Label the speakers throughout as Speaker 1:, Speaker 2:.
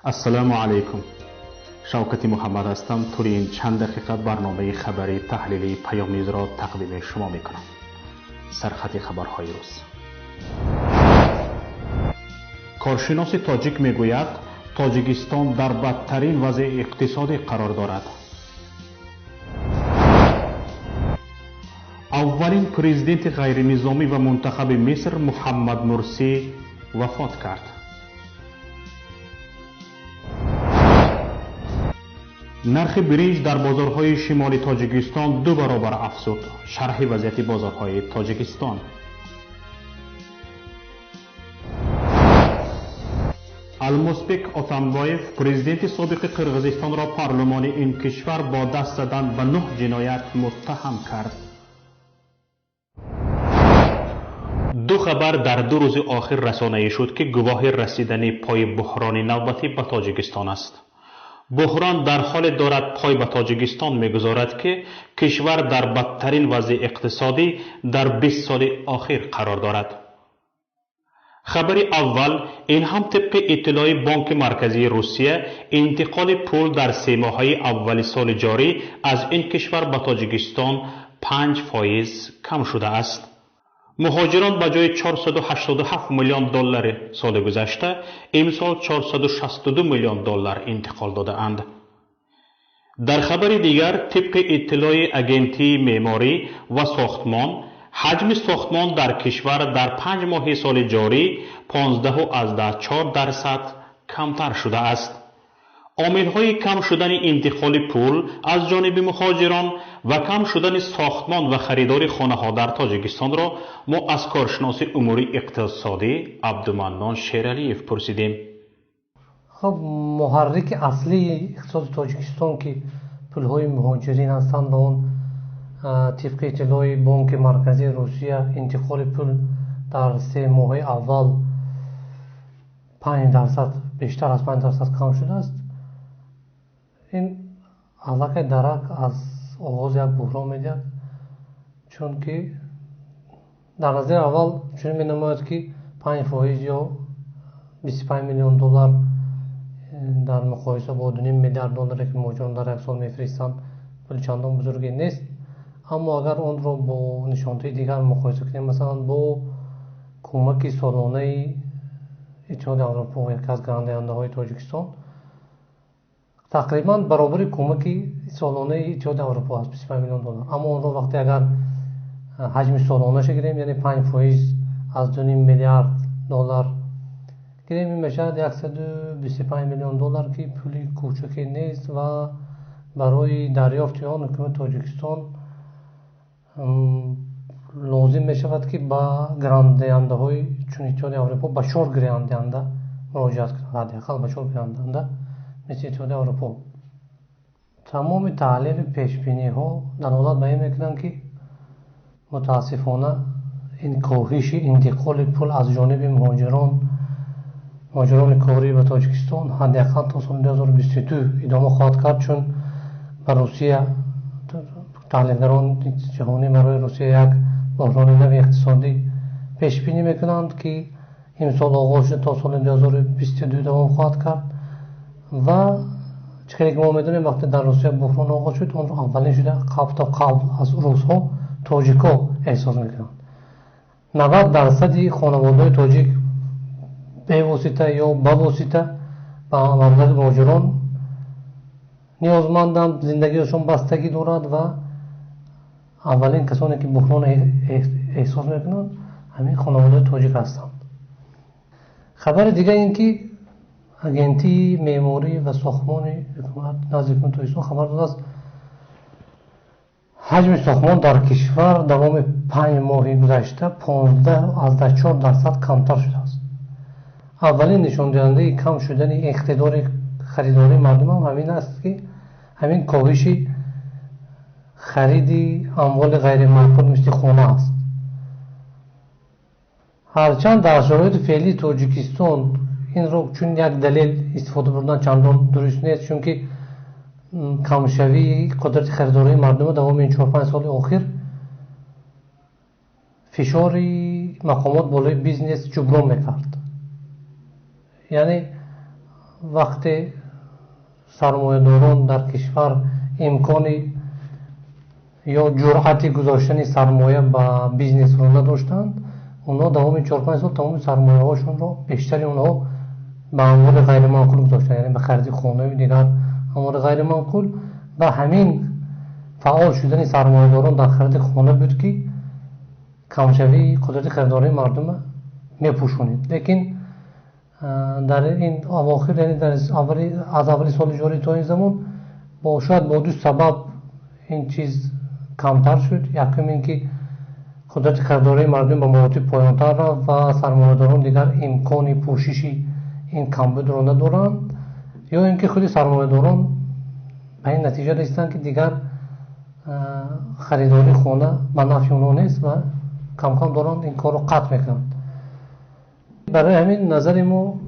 Speaker 1: Ассалому алайкум. Шавкати Муҳаммад ҳастам. Тӯли ин чанд дақиқа барномаи хабарии таҳлилии Паём Ньюзро тақдими шумо мекунам. Сархати хабарҳои рӯз. Коршиноси тоҷик мегӯяд, Тоҷикистон дар бадтарин вазъи иқтисодӣ қарор дорад. Аввалин президенти ғайринизомӣ ва мунтахаби Миср Муҳаммад Мурсӣ вафот кард. Нархи биринҷ дар бозорҳои шимоли Тоҷикистон 2 баробар афзуд. Шарҳи вазъияти бозорҳои Тоҷикистон. Алмосбек Отамбоев, президенти собиқи Қирғизистонро парлумони ин кишвар бо даст задан ба 9 ҷиноят муттаҳам кард. Ду хабар дар 2 рӯзи охир расонаӣ шуд, ки гувоҳи расидани пои буҳрони навбатӣ ба Тоҷикистон аст. Буҳрон дар ҳоле дорад пой ба Тоҷикистон мегузорад, ки кишвар дар бадтарин вазъи иқтисодӣ дар 20 соли охир қарор дорад. Хабари аввал ин ҳам тибқи иттилои Бонки Марказии Русия интиқоли пул дар семоҳаи аввали соли ҷорӣ аз ин кишвар ба Тоҷикистон 5% кам шудааст. Муҳоҷирон ба ҷои 487 миллион доллари соли гузашта имсол 462 миллион доллар интиқол додаанд. Дар хабари дигар, тибқи иттилои Агентии меъморӣ ва сохтмон, ҳаҷми сохтмон дар кишвар дар 5 моҳи соли ҷорӣ 15,4% камтар шудааст. Омилҳои кам шудани интиқоли пул аз ҷониби муҳоҷирон ва кам шудани сохтмон ва харидори хонаҳо дар Тоҷикистонро мо аз коршиноси умури иқтисодӣ Абдуманнон Шералиев пурсидем.
Speaker 2: Хуб, муҳаррики аслии иқтисоди Тоҷикистон, ки пулҳои муҳоҷирин ҳастанд, ва он тибқи иттилои Бонки Марказии Русия интиқоли пул дар 3 моҳи аввал 5%, бештар аз 5% кам шудааст. Ин аллакай дарак аз оғози як буҳрон медиҳад, чунки дар назари аввал чунин менамояд, ки 5% ё 25 миллион доллар дар муқоиса бо 2,5 миллиард долларе, ки муҳоҷирон дар як сол мефиристанд, пули чандон бузурге нест. Аммо агар онро бо нишондиҳии дигар муқоиса кунем, масалан бо кӯмаки солонаи Иттиҳоди Аврупо, яке аз грантдиҳандаҳои Тоҷикистон, тақрибан баробари кӯмаки солонаи Иттиҳоди Аврупо аст, 25 миллион доллар. Аммо онро вақте агар ҳаҷми солонаша гирем, яъне 5% аз 2,5 миллиард доллар гирем, ин мешавад 125 миллион доллар, ки пули кӯчаке нест ва барои дарёфти он ҳукумати Тоҷикистон лозим мешавад, ки ба грантдиҳандаҳои чун Иттиҳоди Аврупо, ба 4 грантдиҳанда муроҷиат кунад, ҳадди ақал ба 4 грантдиҳанда мисли Иттиҳоди Аврупо. Тамоми таҳлили пешбиниҳо далолат ба ин мекунанд, ки мутаассифона ин коҳиши интиқоли пул аз ҷониби муҳоҷирони корӣ ба Тоҷикистон ҳадди ақал то соли 2022 идома хоҳад кард, чун ба Русия таҳлилгарони ҷаҳонӣ барои Русия як буҳрони нави иқтисодӣ пешбинӣ мекунанд, ки имсол оғоз шуда то соли 2022 давом хоҳад кард. Ва чӣ хеле ки мо медонем, вақте дар Русия буҳрон оғоз шуд, онро аввалин шуда қабл то қабл аз русҳо тоҷикҳо эҳсос мекунанд. 90% хонаводаҳои тоҷик бевосита ё ба восита ба маблағи муҳоҷирон ниёзманданд, зиндагиашон бастагӣ дорад ва аввалин касоне ки буҳрон эҳсос мекунанд ҳамин хонаводаҳои тоҷик ҳастанд. Хабари дигар ин ки Агентии меъморӣ ва сохтмони ҳукумат назди ҳукумати Тоҷикистон хабар додааст, ҳаҷми сохтмон дар кишвар давоми 5 моҳи гузашта 15,4% камтар шудааст. Аввалин нишондиҳандаи кам шудани иқтидори харидории мардум ҳам ҳамин аст, ки ҳамин коҳиши хариди амволи ғайриманқул мисли хона аст. Ҳарчанд дар шароити феълии Тоҷикистон инро чун як далел истифода бурдан чандон дуруст нест, чунки камшавии қудрати харидории мардума давоми ин 4-5 соли охир фишори мақомот болои бизнес ҷуброн мекард. Яъне Вақте сармоядорон дар кишвар имкони ё ҷуръати гузоштани сармоя ба бизнесро надоштанд, онҳо давоми 4-5 сол тамоми сармояҳошонро, бештари онҳо, ба амволи ғайриманқул гузоштанд, яъне ба хариди хонаю дигар амволи ғайриманқул. Ва ҳамин фаъол шудани сармоядорон дар хариди хона буд, ки камшавии қудрати харидории мардума мепӯшонид. Лекин дар ин авохир, яъне дар аз аввали соли ҷорӣ то ин замон, шояд бо ду сабаб ин чиз камтар шуд. Якум ин ки қудрати харидории мардум ба маротиб поёнтар рафт ва сармоядорон дигар имкони пӯшиши ин камбудро надоранд, ё ин ки худи сармоядорон ба ин натиҷа расиданд, ки дигар харидории хона ба нафъи онҳо нест ва камкам доранд ин корро қатъ мекунанд. Барои ҳамин назари мо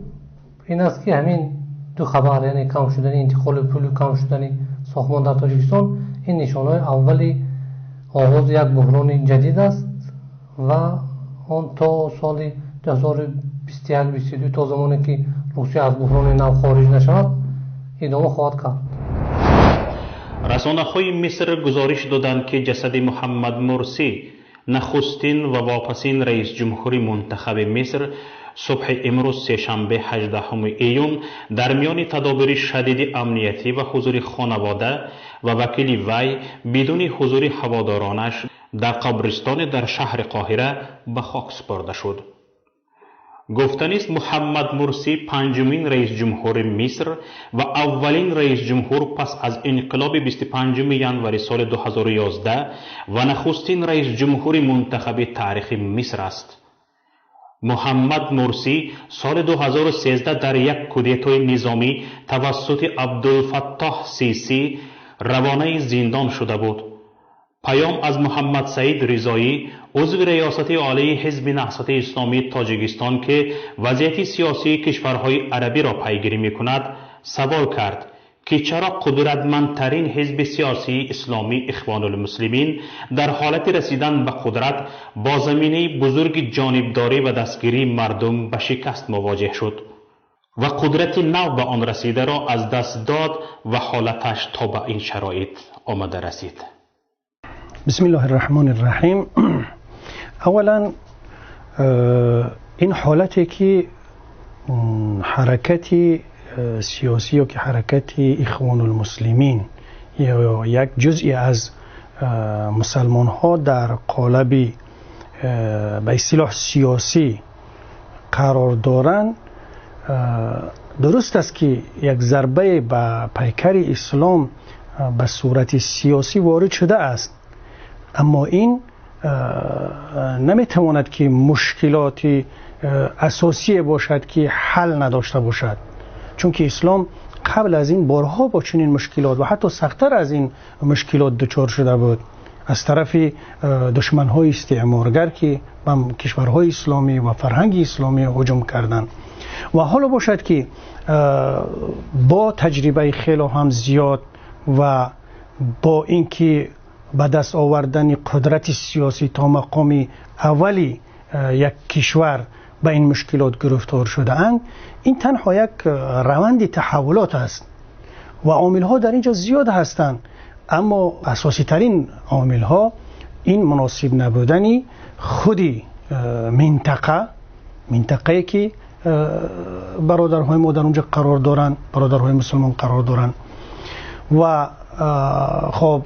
Speaker 2: ин аст, ки ҳамин ду хабар, яъне кам шудани интиқоли пулу кам шудани сохтмон дар Тоҷикистон, ин нишонҳои аввали оғози як буҳрони ҷадид аст ва он то соли 2021-22, то замоне ки Русия аз буҳрони нав хориҷ нашавад, идома хоҳад кард.
Speaker 1: Расонаҳои Миср гузориш доданд, ки ҷасади Муҳаммад Мурсӣ, нахустин ва вопасин раисҷумҳури мунтахаби Миср, субҳи имрӯз, сешанбе, 18 июн, дар миёни тадобири шадиди амниятӣ ва ҳузури хонавода ва вакили вай, бидуни ҳузури ҳаводоронаш, дар қабристоне дар шаҳри Қоҳира ба хок супорда шуд. Гуфтанист, Муҳаммад Мурсӣ панҷумин раисҷумҳури Миср ва аввалин раисҷумҳур пас аз инқилоби 25 январи соли 2011 ва нахустин раисҷумҳури мунтахаби таърихи Миср аст. Муҳаммад Мурсӣ соли 2013 дар як кудетои низомӣ тавассути Абдулфаттоҳ Сисӣ равонаи зиндон шуда буд. Паём аз Муҳаммадсаид Ризоӣ, узви Риёсати Олии Ҳизби Наҳзати Исломии Тоҷикистон, ки вазъияти сиёсии кишварҳои арабиро пайгирӣ мекунад, савол кард, ки чаро қудратмандтарин ҳизби сиёсии исломӣ, Ихвонулмуслимин, дар ҳолати расидан ба қудрат бо заминаи бузурги ҷонибдорӣ ва дастгирии мардум ба шикаст мувоҷеҳ шуд ва қудрати нав ба он расидаро аз даст дод ва ҳолаташ то ба ин шароит омада расид.
Speaker 3: بسم الله الرحمن الرحیم. اولا این حالتی که حرکتی سیاسی یا که حرکت اخوان المسلمین یا یک جزئی از مسلمان ها در قالب به اصطلاح سیاسی قرار دارند، درست است که یک ضربه به پیکر اسلام به صورت سیاسی وارد شده است، اما این نمیتواند که مشکلات اساسی باشد که حل نداشته باشد، چون که اسلام قبل از این بارها با چنین مشکلات و حتی سختتر از این مشکلات دچار شده بود، از طرف دشمنهای استعمارگر که به کشورهای اسلامی و فرهنگ اسلامی هجوم کردند. و حالا باشد که با تجربه خیلی هم زیاد و با اینکه به دست آوردن قدرت سیاسی تا مقام اولی یک کشور به این مشکلات گرفتار شده اند، این تنها یک روند تحولات است و عامل ها در اینجا زیاد هستند، اما اساسی ترین عامل ها این مناسب نبودن خودی منطقه، منطقه‌ای که برادرهای ما در اونجا قرار دارند، برادرهای مسلمان قرار دارند و خب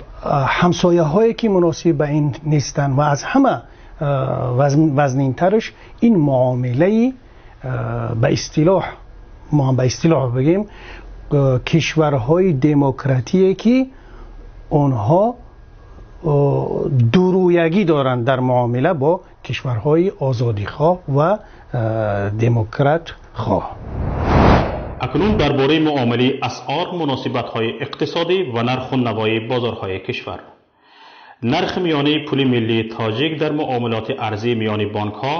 Speaker 3: همسایه هایی که مناسب به این نیستند و از همه وزنینترش این معامله به اصطلاح، ما هم به اصطلاح بگیم، کشورهای دموکراتیه که آنها دورویگی دارند در معامله با کشورهای آزادیخواه و دموکرات خواه.
Speaker 1: Акнун дар бораи муомилаи асъор, муносибатҳои иқтисодӣ ва нарху навои бозорҳои кишвар. Нархи миёнаи пули миллии тоҷик дар муомилоти арзии миёни бонкҳо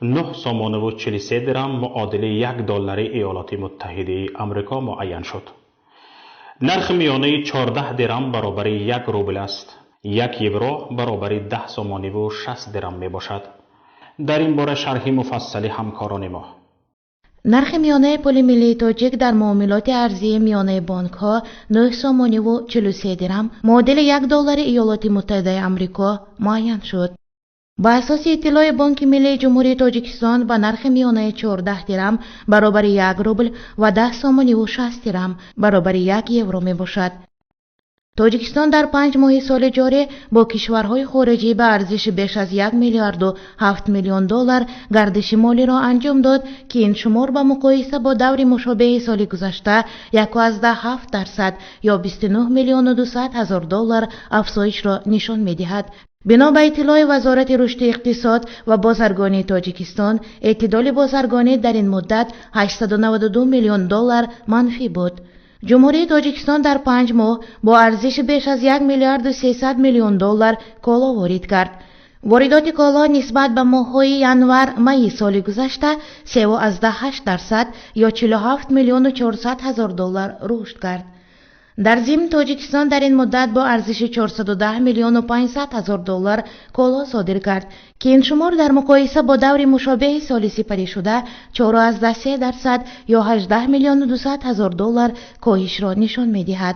Speaker 1: 9 сомонаву 43 дирам муодили 1 доллари Иёлоти Муттаҳидаи Амрико муайян шуд. Нархи миёнаи 14 дирам баробари 1 рубл аст. 1 евро баробари 10 сомониву 60 дирам мебошад. Дар ин бора шарҳи муфассали ҳамкорони мо.
Speaker 4: Нархи миёнаи пули миллии тоҷик дар муомилоти арзии миёнаи бонкҳо 9 сомониву 43 дирам муодили 1 доллари Иёлоти Муттаҳидаи Амрико муайян шуд. Ба асоси иттилои Бонки Миллии Ҷумҳурии Тоҷикистон, ба нархи миёнаи 14 дирам баробари 1 рубл ва 10 сомониву 60 дирам баробари 1 евро мебошад. Тоҷикистон дар 5 моҳи соли ҷорӣ бо кишварҳои хориҷӣ ба арзиши беш аз 1 миллиарду 7 миллион доллар гардиши молиро анҷом дод, ки ин шумор ба муқоиса бо даври мушобеҳи соли гузашта 1,7% ё 29 миллиону 200 ҳазор доллар афзоишро нишон медиҳад. Бино ба иттилои Вазорати рушди иқтисод ва бозаргонии Тоҷикистон, эътидоли бозаргонӣ дар ин муддат 892 миллион доллар манфӣ буд. Ҷумҳурии Тоҷикистон дар 5 моҳ бо арзиши беш аз 1 миллиарду 300 миллион доллар коло ворид кард. Воридоти коло нисбат ба моҳҳои январ-майи соли гузашта 3,8% ё 47 миллиону 400 ҳазор доллар рушд кард. Дар зимн, Тоҷикистон дар ин муддат бо арзиши 410 миллиону 500 ҳазор доллар коло содир кард, ки ин шумор дар муқоиса бо даври мушобеҳи соли сипаришуда 4,3% ё 18 миллиону 200 ҳазор доллар коҳишро нишон медиҳад.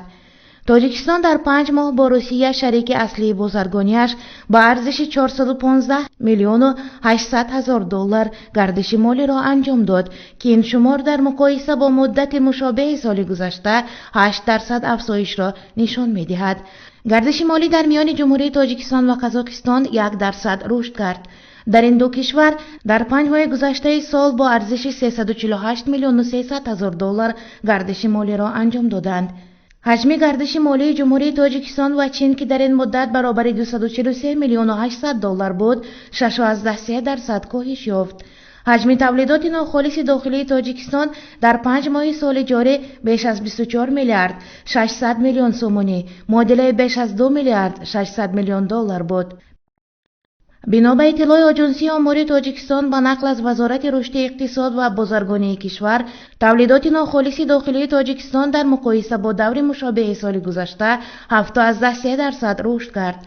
Speaker 4: Тоҷикистон дар 5 моҳ бо Русия, шарики аслии бозаргониаш, ба арзиши 415 миллиону 800 ҳазор доллар гардиши молиро анҷом дод, ки ин шумор дар муқоиса бо муддати мушобеҳи соли гузашта 8% афзоишро нишон медиҳад. Гардиши молӣ дар миёни Ҷумҳурии Тоҷикистон ва Қазоқистон 1% рушд кард. Дар ин ду кишвар дар 5 моҳи гузаштаи сол бо арзиши 348 миллиону 300 ҳазор доллар гардиши молиро анҷом доданд. Ҳаҷми гардиши молии Ҷумҳурии Тоҷикистон ва Чин, ки дар ин муддат баробари 243 миллиону 800 доллар буд, 6,3% коҳиш ёфт. Ҳаҷми тавлидоти нохолиси дохилии Тоҷикистон дар 5 моҳи соли ҷорӣ беш аз 24 миллиард 600 миллион сомонӣ, муодилаи беш аз 2 миллиард 600 миллион доллар буд. Бино ба иттилои Оҷонсии омори Тоҷикистон ба нақл аз Вазорати рушди иқтисод ва бозаргонии кишвар, тавлидоти нохолиси дохилии Тоҷикистон дар муқоиса бо даври мушобеҳи соли гузашта 7,3% рушд кард.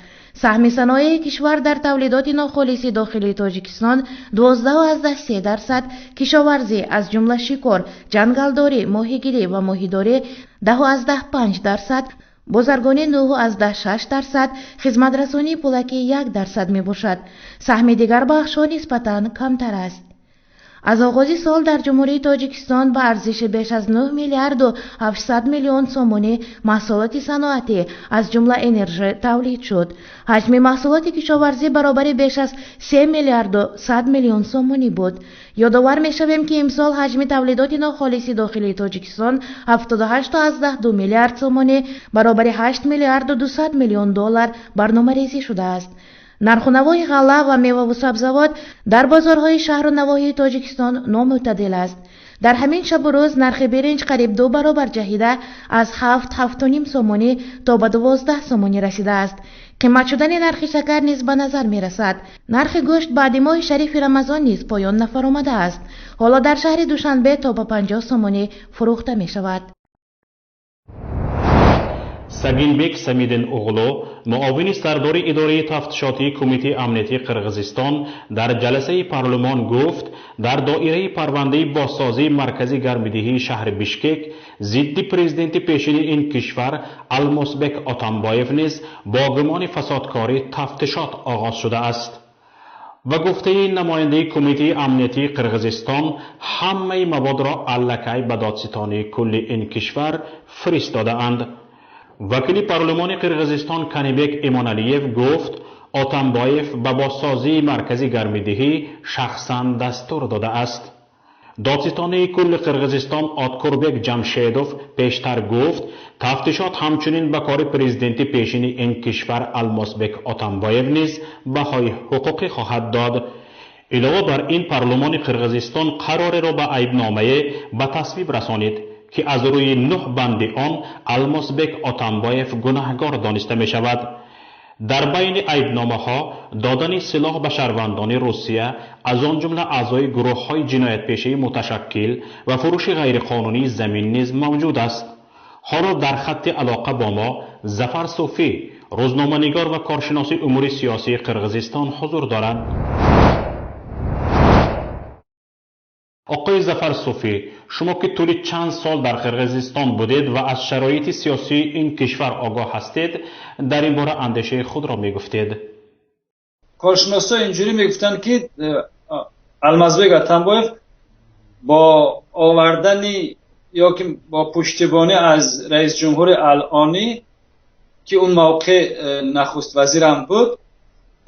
Speaker 4: Саҳми саноеи кишвар дар тавлидоти нохолиси дохилии Тоҷикистон 12,3%, кишоварзӣ, аз ҷумла шикор, ҷангалдорӣ, моҳигирӣ ва моҳидорӣ 10,5%, бозаргонӣ 9,6%, хизматрасонии пулакӣ 1% мебошад. Саҳми дигар бахшҳо нисбатан камтар аст. Аз оғози сол дар Ҷумҳурии Тоҷикистон ба арзиши беш аз 9 миллиарду 700 миллион сомонӣ маҳсулоти саноатӣ, аз ҷумла энержӣ, тавлид шуд. Ҳаҷми маҳсулоти кишоварзӣ баробари беш аз 3 миллиарду 100 миллион сомонӣ буд. Ёдовар мешавем, ки имсол ҳаҷми тавлидоти нохолиси дохилии Тоҷикистон 78,2 миллиард сомонӣ, баробари 8 миллиарду 200 миллион доллар барномарезӣ шудааст. Нарху навои ғалла ва меваву сабзавот дар бозорҳои шаҳру навоҳии Тоҷикистон номӯътадил аст. Дар ҳамин шабу рӯз нархи биринҷ қариб 2 баробар ҷаҳида, аз 7, 7,5 сомонӣ то ба 12 сомонӣ расидааст. Қимат шудани нархи шакар низ ба назар мерасад. Нархи гӯшт баъди моҳи шарифи Рамазон низ поён нафаромадааст. Ҳоло дар шаҳри Душанбе то ба 50 сомонӣ фурӯхта мешавад.
Speaker 1: Сагинбек Самидин Уғлу, муовини сардори идораи тафтишотии Кумитаи амниятии Қирғизистон, дар ҷаласаи парлумон гуфт, дар доираи парвандаи бозсозии маркази гармидиҳии шаҳри Бишкек зидди президенти пешини ин кишвар Алмосбек Отамбоев низ бо гумони фасодкорӣ тафтишот оғоз шудааст. Ба гуфтаи намояндаи Кумитаи амниятии Қирғизистон, ҳамаи маводро аллакай ба додситонии кулли ин кишвар фиристодаанд. Вакили парлумони Қирғизистон Канибек Имоналиев гуфт, Отамбоев ба бозсозии маркази гармидиҳӣ шахсан дастур додааст. Додситонии кулли Қирғизистон Откурбек Ҷамшедов пештар гуфт, тафтишот ҳамчунин ба кори президенти пешини ин кишвар Алмосбек Отамбоев низ баҳои ҳуқуқӣ хоҳад дод. Илова бар ин, парлумони Қирғизистон қарореро ба айбномае ба тасвиб расонид, ки аз рӯи нӯҳ банди он Алмосбек Отамбоев гунаҳгор дониста мешавад. Дар байни айбномаҳо додани силоҳ ба шаҳрвандони Русия, аз он ҷумла аъзои гурӯҳҳои ҷиноятпешаи муташаккил, ва фурӯши ғайриқонунии замин низ мавҷуд аст. Ҳоло дар хатти алоқа бо мо Зафар Суфӣ, рӯзноманигор ва коршиноси умури сиёсии Қирғизистон, ҳузур дорад. Оқои Зафар Суфӣ, шумо ки тӯли чанд сол дар Қирғизистон будед ва аз шароити сиёсии ин кишвар огоҳ ҳастед, дар ин бора андешаи худро мегуфтед.
Speaker 5: Коршиносҳо инҷурӣ мегуфтанд, ки Алмазбек Атамбоев бо овардани ё ки бо пуштибонӣ аз раис ҷумҳури алъонӣ, ки он мавқеъ нахуст вазирам буд,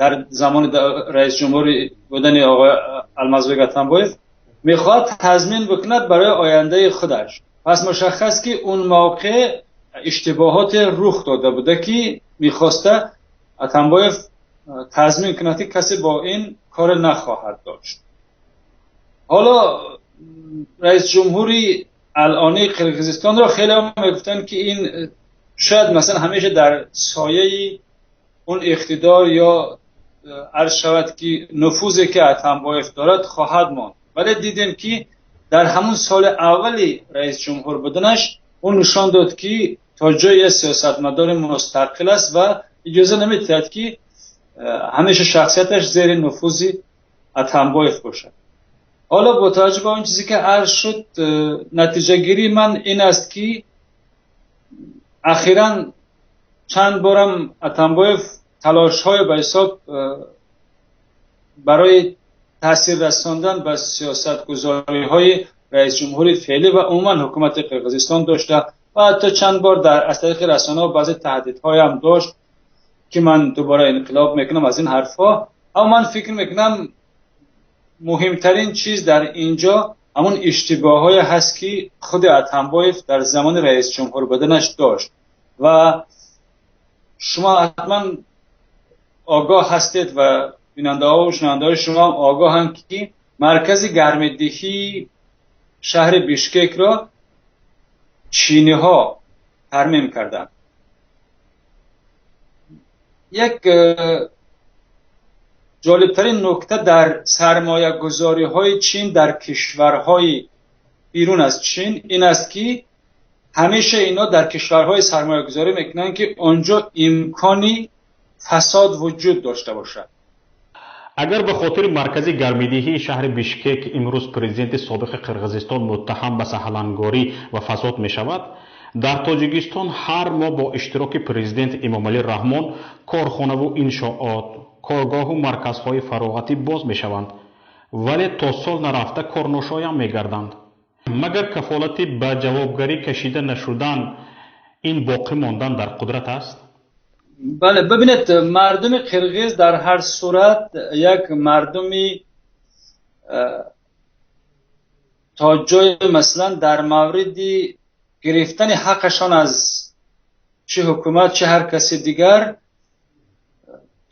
Speaker 5: дар замони раис ҷумҳури будани оқои Алмазбек Атамбоев, мехоҳад тазмин бикунад барои ояндаи худаш. Пас мушаххас ки он мавқеъ иштибоҳоте рух дода буда, ки мехоста Атамбоев тазмин кунад, ки касе бо ин кор нахоҳад дошт. Ҳоло раис ҷумҳури алъони Қирғизистонро хеле мегуфтанд, ки ин шояд масалан ҳамеша дар сояи он иқтидор ё арз шавад, ки нуфузе ки Атамбоев дорад хоҳад монд. Вале дидем, ки дар ҳамон соли аввали раис ҷумҳур буданаш ӯ нишон дод, ки то ҷое сиёсатмадори мустақил аст ва иҷоза намедиҳад, ки ҳамеша шахсияташ зери нуфузи Атамбоев бошад. Ҳоло бо таваҷҷӯҳ ба он чизе ки арз шуд, натиҷагирии ман ин аст, ки ахиран чанд борам Атамбоев талошҳои ба ҳисоб барои таъсир расондан ба сиёсатгузориҳои раис ҷумҳури феълӣ ва умуман ҳукумати Қирғизистон дошта ва ҳатто чанд бор аз тариқи расонаҳо баъзе таҳдидҳоям дошт, ки ман дубора инқилоб мекунам, аз ин ҳарфҳо. Аммо ман фикр мекунам, муҳимтарин чиз дар инҷо ҳамон иштибоҳҳое ҳаст, ки худи Атамбоев дар замони раис ҷумҳур буданаш дошт. Ва шумо ҳатман огоҳ ҳастед ва бинандаҳо ва шунавандаҳои шумо ҳам огоҳанд, ки маркази гармидиҳии шаҳри Бишкекро чиниҳо тармим карданд. Як ҷолибтарин нукта дар сармоягузориҳои Чин дар кишварҳои берун аз Чин ин аст, ки ҳамеша ино дар кишварҳои сармоягузорӣ мекунанд, ки онҷо имкони фасод вуҷуд дошта бошад.
Speaker 1: Агар ба хотири маркази гармидиҳии шаҳри Бишкек имрӯз президенти собиқи Қирғизистон муттаҳам ба саҳлангорӣ ва фасод мешавад, дар Тоҷикистон ҳар моҳ бо иштироки президент Эмомалӣ Раҳмон корхонаву иншоот, коргоҳу марказҳои фароғатӣ боз мешаванд, вале то сол нарафта корношоям мегарданд. Магар кафолати ба ҷавобгарӣ кашида нашудан ин боқӣ мондан дар қудрат аст?
Speaker 5: Бале, бибинед, мардуми қирғиз дар ҳар сурат як мардуми то ҷое масалан дар мавриди гирифтани ҳаққашон аз чӣ ҳукумат, чӣ ҳар каси дигар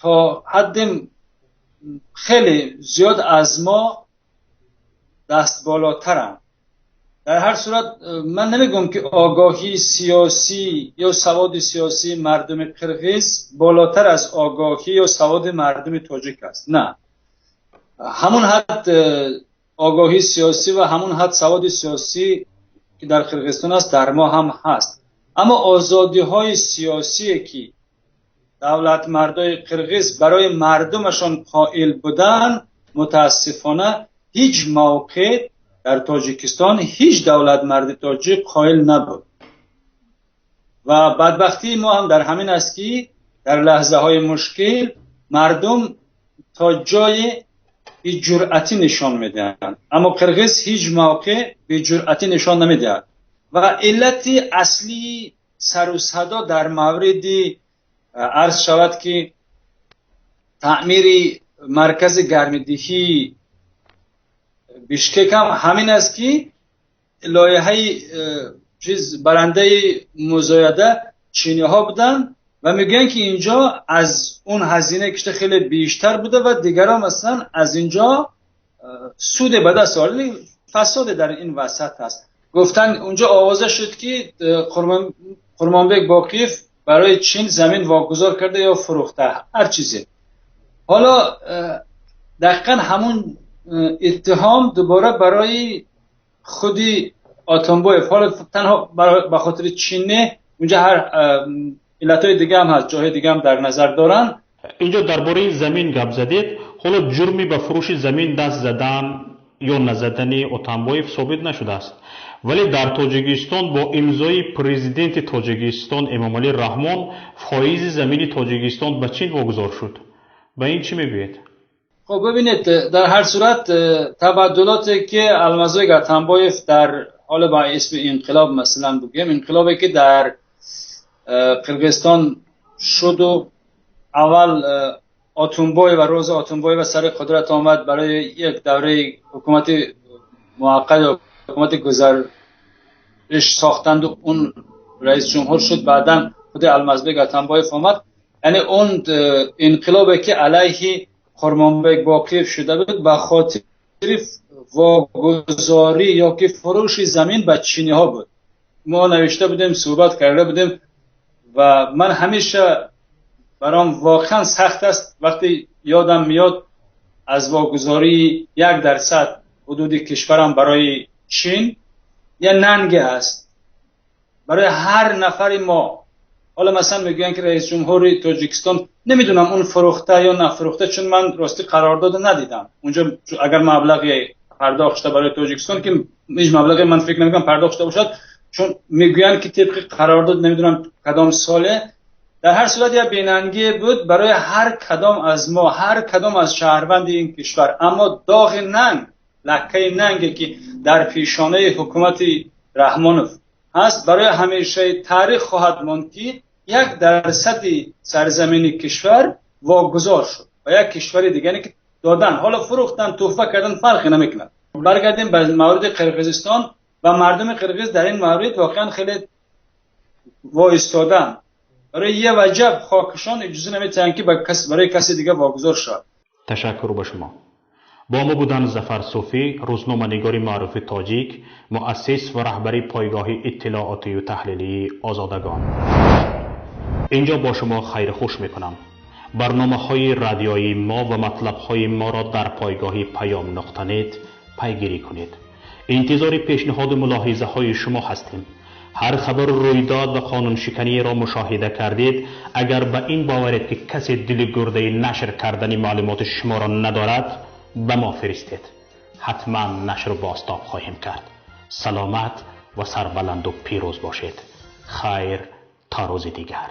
Speaker 5: то ҳадди хеле зиёд аз мо даст болотаранд. Дар ҳар сурат ман намегӯям, ки огоҳии сиёсӣ ё саводи сиёсии мардуми қирғиз болотар аз огоҳӣ ё саводи мардуми тоҷик аст. На, ҳамон ҳад огоҳии сиёсӣ ва ҳамон ҳад саводи сиёсӣ, ки дар Қирғизистон аст, дар мо ҳам ҳаст. Аммо озодиҳои сиёсие, ки давлатмардои қирғиз барои мардумашон қоил буданд, мутаассифона ҳеҷ мавқеъ дар Тоҷикистон ҳеҷ давлатмарди тоҷик қоил набуд. Ва бадбахтии мо ҳам дар ҳамин аст, ки дар лаҳзаҳои мушкил мардум то ҷое беҷуръатӣ нишон медиҳанд, аммо қирғиз ҳеҷ мавқеъ беҷуръатӣ нишон намедиҳад. Ва иллати аслии сару садо дар мавриди арз шавад, ки таъмири маркази гармидиҳии Бишкек ҳам ҳамин аст, ки лоиҳаи чиз барандаи музояда чиниҳо буданд ва мегӯянд, ки инҷо аз он ҳазина кишта хеле бештар буда ва дигарон масалан аз инҷо суде ба даст овард. Фасоде дар ин васат ҳаст. Гуфтан онҷо овоза шуд, ки Қурмонбек Боқиев барои Чин замин вогузор карда ё фурӯхта, ҳар чизе. Ҳоло дақиқан ҳамон иттиҳом дубора барои худи Атамбоев, ҳоло танҳо ба хотири Чин не, унҷо ҳар иллатҳои дига ҳам ҳаст, ҷойҳои дига ҳам дар назар доранд.
Speaker 1: Инҷо дар бораи замин гап задед. Ҳоло ҷурми ба фурӯши замин даст задан ё назадани Отамбоев собит нашудааст. Вале дар Тоҷикистон бо имзои президенти Тоҷикистон Эмомалӣ Раҳмон фоизи замини Тоҷикистон ба Чин вогузор шуд. Ба ин чӣ мегӯед?
Speaker 5: خب ببینید، در هر صورت تبدلاتی که المازبек Атамбоев در حال با اسم انقلاب مثلا بگیم، انقلابی که در قرقیزستان شد و اول آتونبای و روز آتونبای و سر قدرت آمد برای یک دوره حکومت موقت یا حکومت گذرش ساختند و اون رئیس جمهور شد. بعدا خود المازبек Атамбоев آمد. یعنی اون انقلابی که علیه قرمانبек باقیف شده بود به خاطر واگذاری یا که فروش زمین به چینی ها بود. ما نوشته بودیم، صحبت کرده بودیم و من همیشه برام واقعا سخت است وقتی یادم میاد از واگذاری 1% حدود کشورم برای چین یه ننگ است برای هر نفر ما. حالا مثلا میگوین که رئیس جمهور تاجیکستان، نمیدونم اون فروخته یا نفروخته، چون من راستی قرارداد ندیدم اونجا. اگر مبلغی پرداخت شده برای تاجیکستان که هیچ مبلغی من فکر نمیکنم پرداخت شده باشد، چون میگوین که طبق قرارداد نمیدونم کدام ساله. در هر صورت یه بیننگی بود برای هر کدام از ما، هر کدام از شهروند این کشور. اما داغ ننگ، لکه ننگی که در پیشانه حکومت رحمانوف هست برای همیشه تاریخ خواهد ماند که 1% سرزمین کشور واگذار شد و یک کشور دیگری که دادن، حالا فروختن، تحفه کردن، فرقی نمیکند. برگردیم به مورد قرقیزستان و مردم قرقیز در این مورد واقعا خیلی وایستادن. برای یه وجب خاکشان اجازه نمیتن که برای کسی دیگه واگذار شد.
Speaker 1: تشکر به شما. با ما بودن ظفر صوفی، روزنامه‌نگار معروف تاجیک، مؤسس و رهبری پایگاه اطلاعاتی و تحلیلی آزادگان. اینجا با شما خیر خوش میکنم. برنامه های رادیویی ما و مطلب های ما را در پایگاه پیام نقطه نت پیگیری کنید. انتظار پیشنهاد و ملاحظه های شما هستیم. هر خبر رویداد و قانون شکنی را مشاهده کردید، اگر به این باورید که کسی دل گرده نشر کردن معلومات شما را ندارد، به ما فرستید. حتما نشر و بازتاب خواهیم کرد. سلامت و سربلند و پیروز باشید. خیر تا روز دیگر.